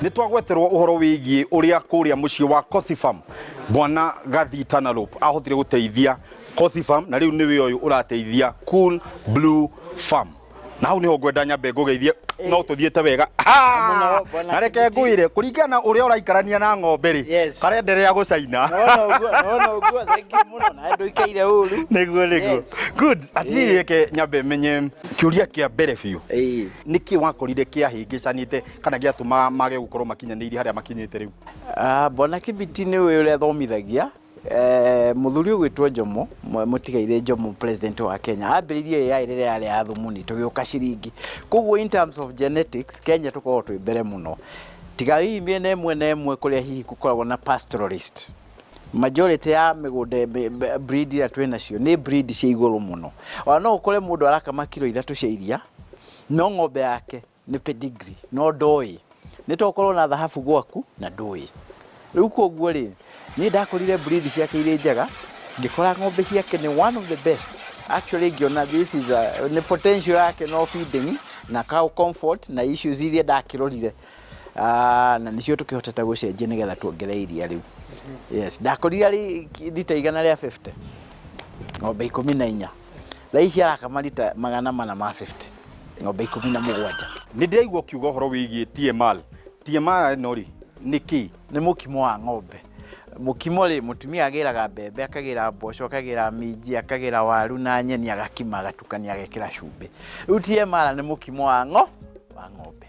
Nĩ twagweterwo ũhoro wĩgiĩ ũrĩa kũrĩa mũciĩ wa Kosifam Bwana Gathi Tanalop ahotire gũteithia Kosifam, na rĩu nĩwe ũyũ ũrateithia Cool Blue Farm. Na hau niho ngwenda nyambe ngũgeithie, no tũthiĩte wega. Mũno, Bwana Na reke Kibiti. ngwĩre, kũringana na ũrĩa ũraikarania na ng'ombe rĩ, karenderea gũcaina. Nona ũguo, nona ũguo, thank you mũno, na ndũikaire ũru. Nĩguo. Good. Atirĩrĩ, reke nyambe menye kĩũria kĩa mbere biũ. Nĩkĩ wakorire kĩahĩngĩcanĩte kana gĩatũma mage gũkorwo makinyanĩirie harĩa makinyĩte rĩu? Ah, Bwana Kibiti nĩwe ũrĩa thomithagia. Mũthuri ũgwĩtwo Jomo, mũtigairĩ Jomo, president wa Kenya, ambĩrĩirie AI rĩrĩa yarĩ ya thumuni, tũgĩũka ciringi. Koguo in terms of genetics, Kenya tũkoragwo twĩ mbere mũno, tiga hihi mĩena ĩmwe na ĩmwe kũrĩa hihi gũkoragwo na pastoralist. Majority ya mĩgũnda, breed iria twĩ nacio nĩ breed cia igũrũ mũno. Ona no ũkore mũndũ arakama kiro 3 cia iria, no ng'ombe yake nĩ pedigree, no ndoĩ. Nĩ to ũkorwo na thahabu gwaku na ndũĩ. Rĩu koguo rĩ, niĩ ndakorire breed ciake irĩ njega, ngĩkora ng'ombe ciake nĩ one of the best. Actually ngĩona this is a, nĩ potential yake no feeding na cow comfort na issues iria ndakĩrorire. Ah, na nĩcio tũkĩhotete gũcenjia nĩgetha tuongerere iria rĩu. Yes, ndakorire arĩ rita 150, ng'ombe 14. Thaa ici arakama rita 450, ng'ombe 17. Nĩ ndĩraigua ũkiuga ũhoro wĩgiĩ TMR. TMR ĩno rĩ, nĩ kĩ? Nĩ mũkimo wa ng'ombe. Mũkimo rĩ, mũtumia agĩraga mbembe, akagĩra mboco, akagĩra minji, akagĩra waru na nyeni, agakima, agatukania, agekĩra cumbĩ. Rĩu TMR nĩ mũkimo wa wa ng'ombe.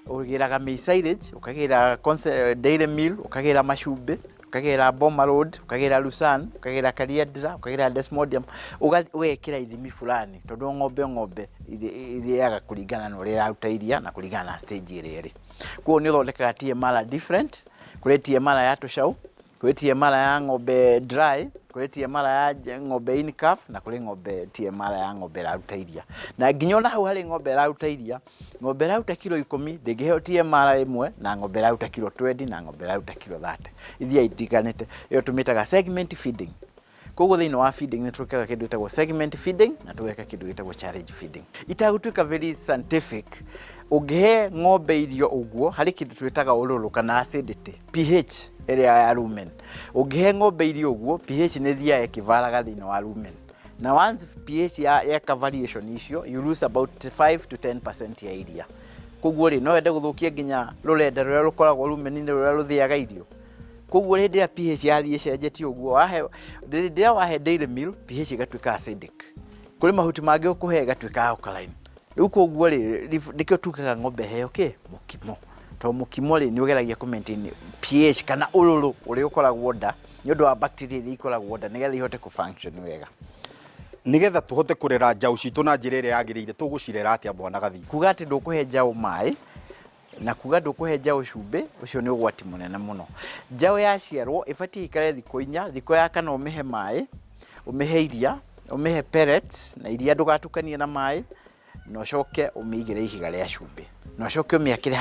Ũgĩraga maize silage, ũkagĩra dairy meal, ũkagĩra macumbĩ, ũkagĩra boma road, ũkagĩra lucerne, ũkagĩra calliandra, ũkagĩra desmodium, ũgekĩra ithimi fulani, tondũ o ng'ombe o ng'ombe irĩaga kũringana na ũrĩa ĩraruta iria na kũringana na stage ĩrĩa ĩrĩ. Koguo nĩ ũthondekaga TMR different, kũrĩ TMR ya tũcaũ, kũrĩ TMR ya ng'ombe dry, kũrĩ TMR ya ng'ombe in calf, na kũrĩ ng'ombe TMR ya ng'ombe ĩraruta iria. Na nginya ona hau harĩ ng'ombe ĩraruta iria, ng'ombe ĩraruta kiro 10 ndĩngĩheo TMR ĩmwe na ng'ombe ĩraruta kiro 20 na ng'ombe ĩraruta kiro 30. Ithiaga itiganĩte. Ĩyo tũmĩtaga segment feeding. Koguo thĩinĩ wa feeding nĩ twĩkaga kĩndũ gĩtagwo segment feeding na tũgeka kĩndũ gĩtagwo challenge feeding. Itagũtuĩka very scientific, ũngĩhe ng'ombe irio ũguo, harĩ kĩndũ twĩtaga ũrũrũ kana acidity, pH ĩrĩa ya rumen. Ũngĩhe ng'ombe irio ũguo, pH nĩ ĩthiaga ĩkĩvaraga thĩinĩ wa rumen. Na once pH yeka variation icio, you lose about 5 to 10% ya iria. Koguo rĩ, no wende gũthũkia nginya rũrenda rũrĩa rũkoragwo rumen-inĩ rũrĩa rũthĩaga irio. Koguo hĩndĩ ĩrĩa pH yathiĩ ĩcenjetie ũguo, hĩndĩ ĩrĩa wahe dairy meal, pH ĩgatuĩka acidic. Kũrĩ mahuti mangĩ ũkũhe ĩgatuĩka alkaline. Rĩu koguo rĩ, nĩkĩo tugaga ng'ombe ĩheo kĩ? Mũkimo. Tondũ mũkimo rĩ, nĩ ũgeragia kũ maintain pH kana ũrũrũ ũrĩa ũkoragwo nda, nĩ ũndũ wa bacteria iria ikoragwo nda nĩgetha ihote kũ function wega. Nĩgetha tũhote kũrera njaũ citũ na njĩra ĩrĩa yagĩrĩire, tũgũcirera atĩa Bwana Gathi? Kuga atĩ ndũkũhe njaũ maĩ, na kuga ndũkũhe njaũ cumbĩ, ũcio nĩ ũgwati mũnene mũno. Njaũ yaciarwo ĩbatiĩ ĩikare thikũ 4, thikũ ya kana ũmĩhe maĩ, ũmĩhe iria, ũmĩhe pellets, na iria ndũgatukanie na maĩ, na ũcoke ũmĩigĩre ihiga rĩa cumbĩ, na ũcoke ũmĩakĩre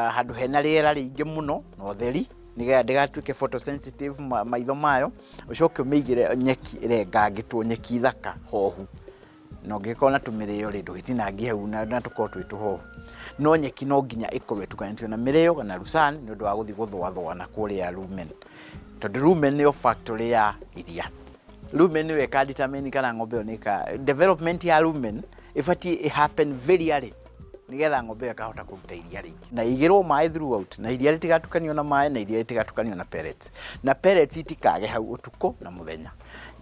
handũ hena rĩera rĩingĩ mũno na ũtheri, nĩgetha ndĩgatuĩke photosensitive maitho mayo, ũcoke ũmĩigĩre nyeki ĩrengangĩtwo, nyeki thaka hohu. Na ũngĩkorwo na tũmĩrĩo rĩ, ndũgĩtinangie hau na tũkorwo twĩ tũhohu. No nyeki no nginya ĩkorwo ĩtukanĩtio na mĩrĩo kana lucerne nĩ ũndũ wa gũthiĩ gũthũathũa na kũrĩa rumen. Tondũ rumen nĩyo factory ya iria. Rumen nĩyo ĩka determine kana ng'ombe ĩyo nĩ ĩka, development ya rumen ĩbatiĩ ĩ happen very early nĩgetha ng'ombe ĩyo ĩkahota kũruta iria rĩingĩ. Na ĩigĩrwo maĩ throughout, na iria rĩtigatukanio na maĩ, na iria rĩtigatukanio na pellets. Na pellets itikage hau ũtukũ na mũthenya.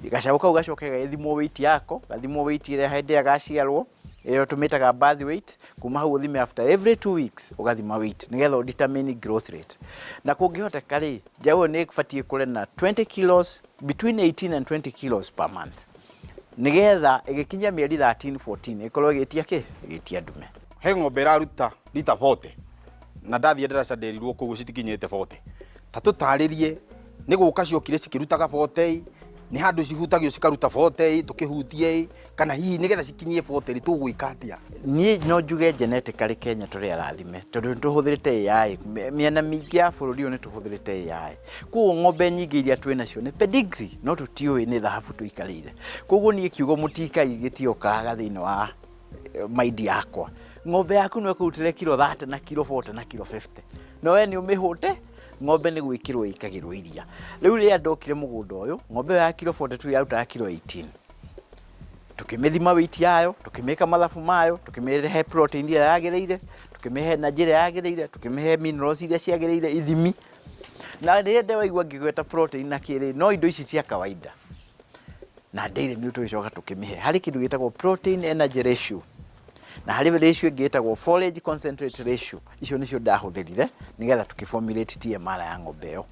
Gacaũ kau gacoke gagĩthimwo weight yako, gathimwo weight ĩrĩa hĩndĩ ĩrĩa gaciarwo, ĩyo tũmĩtaga birth weight, kuma hau ũthime after every 2 weeks ũgathima weight nĩgetha ũ determine growth rate. Na kũngĩhoteka rĩ, njaũ ĩyo nĩ ĩbatiĩ ĩkũre na 20 kilos, between 18 and 20 kilos per month. Nĩgetha ĩgĩkinyia mĩeri 13, 14 ĩkorwo ĩgĩtia kĩ? Ĩgĩtia ndume. He ng'ombe ĩraruta rita 40 na ndathiĩ ndaraca nderirwo kũu citikinyĩte 40. Ta tũtarĩrie nĩ gũka ciokire cikĩrutaga 40, nĩ handũ cihutagio cikaruta 40, tũkĩhutie, kana hihi nĩgetha cikinyie 40 rĩ, tũgwĩka atĩa? Niĩ no njuge genetically Kenya tũrĩ arathime tondũ nĩ tũhũthĩrĩte AI. Mĩena mĩingĩ ya bũrũri ũyũ nĩ tũhũthĩrĩte AI. Koguo ng'ombe nyingĩ iria twĩ nacio nĩ pedigree, no tũtiũĩ nĩ thahabu tũikarĩire. Koguo niĩ kiugo mũtikai gĩtiokaga thĩinĩ wa mind yakwa. Ng'ombe yaku no ĩkũrutĩre kiro 30 na kiro 40 na kiro 50, no we nĩ ũmĩhũte. Ng'ombe nĩ gwĩkĩrwo ĩkagĩrwo iria. Rĩu rĩrĩa ndokire mũgũnda ũyũ, ng'ombe ĩyo ya kiro 42 yarutaga kiro 18. Tukĩmĩthima weight yayo, tukĩmĩka mathabu mayo, tukĩmĩhe protein ĩrĩa yagĩrĩire, tukĩmĩhe energy ĩrĩa yagĩrĩire, tukĩmĩhe minerals iria ciagĩrĩire ithimi. Na rĩrĩa ndĩraigua ngĩgweta protein na kĩrĩ, no indo ici cia kawaida na dairy meal, tũgĩcoka tũkĩmĩhe harĩ kĩndũ gĩtagwo protein energy ratio na harĩ ratio ĩngĩ ĩtagwo forage concentrate ratio. Icio nĩcio ndahũthĩrire nĩgetha tũkĩformulate TMR ya ng'ombe ĩyo,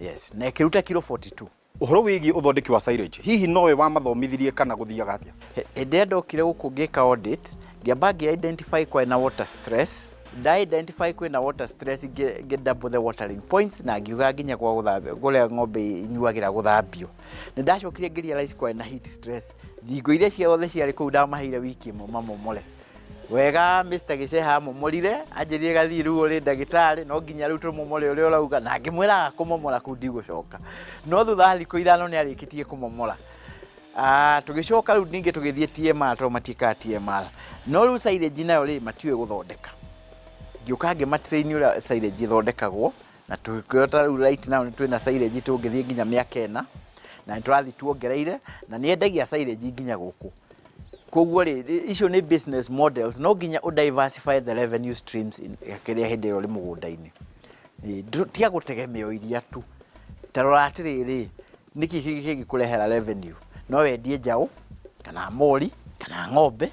yes, na ĩkĩruta kiro 42. Ũhoro wĩgiĩ ũthondeki wa silage, hihi nowe wamathomithirie kana gũthiaga atĩa? Hĩndĩ ĩrĩa ndokire gũkũ ngĩka audit, ngĩamba ngĩ identify kwĩna water stress. Nda identify kwĩna water stress, ngĩ double the watering points na ngiuga nginya gwa gũthambia, kũrĩa ng'ombe inyuagĩra gũthambio. Nĩ ndacokire ngĩ realize kwarĩ na heat stress. Thingo iria ciothe ciarĩ kũu ndamaheire wiki ĩmwe mamomore wega. Mr. Gĩceha amomorire, anjĩrire, "Gathiĩ rĩu ũrĩ ndagĩtarĩ, no nginya rĩu tũmomore ũrĩa ũrauga." Na ngĩmwĩra kũmomora kũu ndigũcoka, no thutha wa thikũ 5 nĩ arĩkĩtie kũmomora. Tũgĩcoka rĩu ningĩ tũgĩthiĩ TMR, tondũ matiĩkaga TMR. No rĩu silage nayo rĩ, matiũĩ gũthondeka. Ngĩũka ngĩmatrain ũrĩa silage ĩthondekagwo, na tũkĩhota rĩu right now nĩ twĩna silage tũngĩthiĩ nginya mĩaka 4, na nĩ tũrathiĩ tuongereire, na nĩ endagia silage nginya gũkũ. Koguo rĩ, icio nĩ business models. No nginya ũ diversify the revenue streams kĩrĩa hĩndĩ ĩrĩa ũrĩ mũgũnda-inĩ. Tiga gũtegemea o iria tu. Ta rora atĩrĩrĩ, nĩkĩ kĩngĩ kĩngĩkũrehera revenue? No wendie njaũ kana mori kana ng'ombe,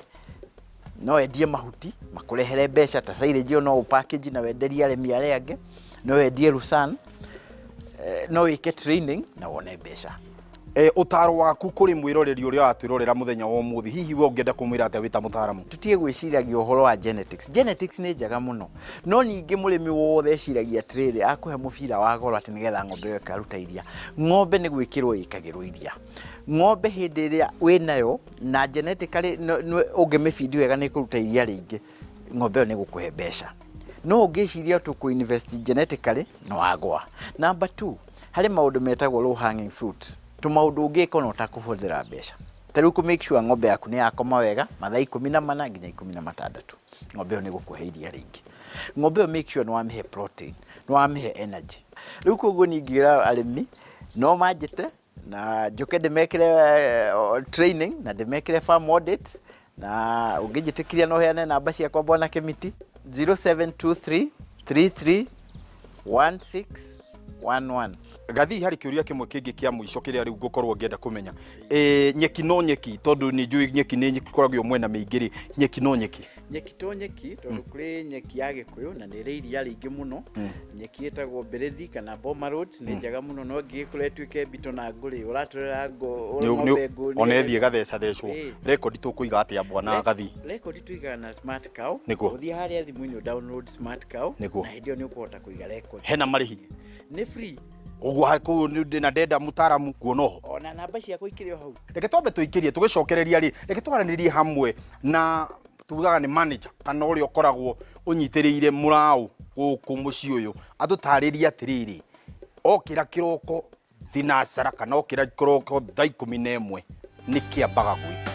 no wendie mahuti makũrehere mbeca ta silage ĩyo, no ũ package na wenderie arĩmi arĩa angĩ, no wendie lucerne, no wĩke training na wone mbeca. Ũtaro waku kũrĩ mwĩroreri ũrĩa watwĩrorera mũthenya wa ũmũthĩ, hihi we ũngĩenda kũmwĩra atĩa wĩ ta mũtaaramu? Tutige gwĩciragia ũhoro wa genetics. Genetics nĩ njega mũno, no ningĩ mũrĩmi wothe eciragia atĩrĩrĩ, akũhe mũbira wa goro atĩ nĩgetha ng'ombe ĩyo ĩkaruta iria. Ng'ombe nĩ gwĩkĩrwo ĩkagĩrwo iria. Ng'ombe hĩndĩ ĩrĩa wĩnayo na genetically ũngĩmĩbindi wega nĩ ĩkũruta iria rĩingĩ, ng'ombe ĩyo nĩ ĩgũkũhe mbeca. No ũngĩciria tũkũ invest genetically, no wagwa. Number two, harĩ maũndũ metagwo low hanging fruits, tũmaũndũ ũngĩka ona ũtakũhũthĩra mbeca. Ta rĩu kũ make sure ng'ombe yaku nĩ yakoma wega mathaa 14 nginya 16, ng'ombe ĩyo nĩ ĩgũkũhe iria rĩingĩ. Ng'ombe ĩyo make sure nĩ wamĩhe protein, nĩ wamĩhe energy. Rĩu koguo niĩ ingĩra arĩmi no manjĩte na njũke ndĩmekĩre training na ndĩmekĩre farm audits. Na ũngĩnjĩtĩkĩria, no heane namba ciakwa, bwana Kĩmiti: 0723 33 1611. Gathii, harĩ kĩũria kĩmwe kĩngĩ kĩa mũico kĩrĩa rĩu ngũkorwo ngĩenda kũmenya. Nyeki no nyeki, tondũ nĩ njũĩ nyeki nĩ ĩkoragwo mwena mĩingĩ rĩ, nyeki no nyeki? Nyeki to nyeki, tondũ kũrĩ nyeki ya Gĩkũyũ na nĩ ĩrĩ iria rĩingĩ mũno. Nyeki ĩtagwo mbĩrĩthi kana Boma Rhodes nĩ njega mũno, no ĩngĩgĩkũra ĩtuĩke mbito na ngũrĩ ũratũrĩra ng'ombe ngũ. Ona ĩthiĩ ĩgathecathecwo. Rekondi tũkũiga atĩa, bwana Gathii? Rekondi tũigaga na Smart Cow. Ũthiĩ harĩa thimũ-inĩ ũ download Smart Cow. Na hĩndĩ ĩyo nĩ ũkũhota kũiga record. Hena marĩhi? Nĩ free. Ũguo kũu ndĩna ndenda mũtaaramu kuona oho. Ona namba ciakwa ikĩrĩ o hau. Reke twambe tũikĩrie, tũgĩcokereria rĩ, reke twaranĩrie hamwe na tugaga nĩ manager kana ũrĩa ũkoragwo ũnyitĩrĩire mũraũ gũkũ mũciĩ ũyũ, atũtarĩrie atĩrĩrĩ, okĩra kĩroko thinacara kana okĩra kĩroko thaa 11 nĩ kĩambaga gwĩka.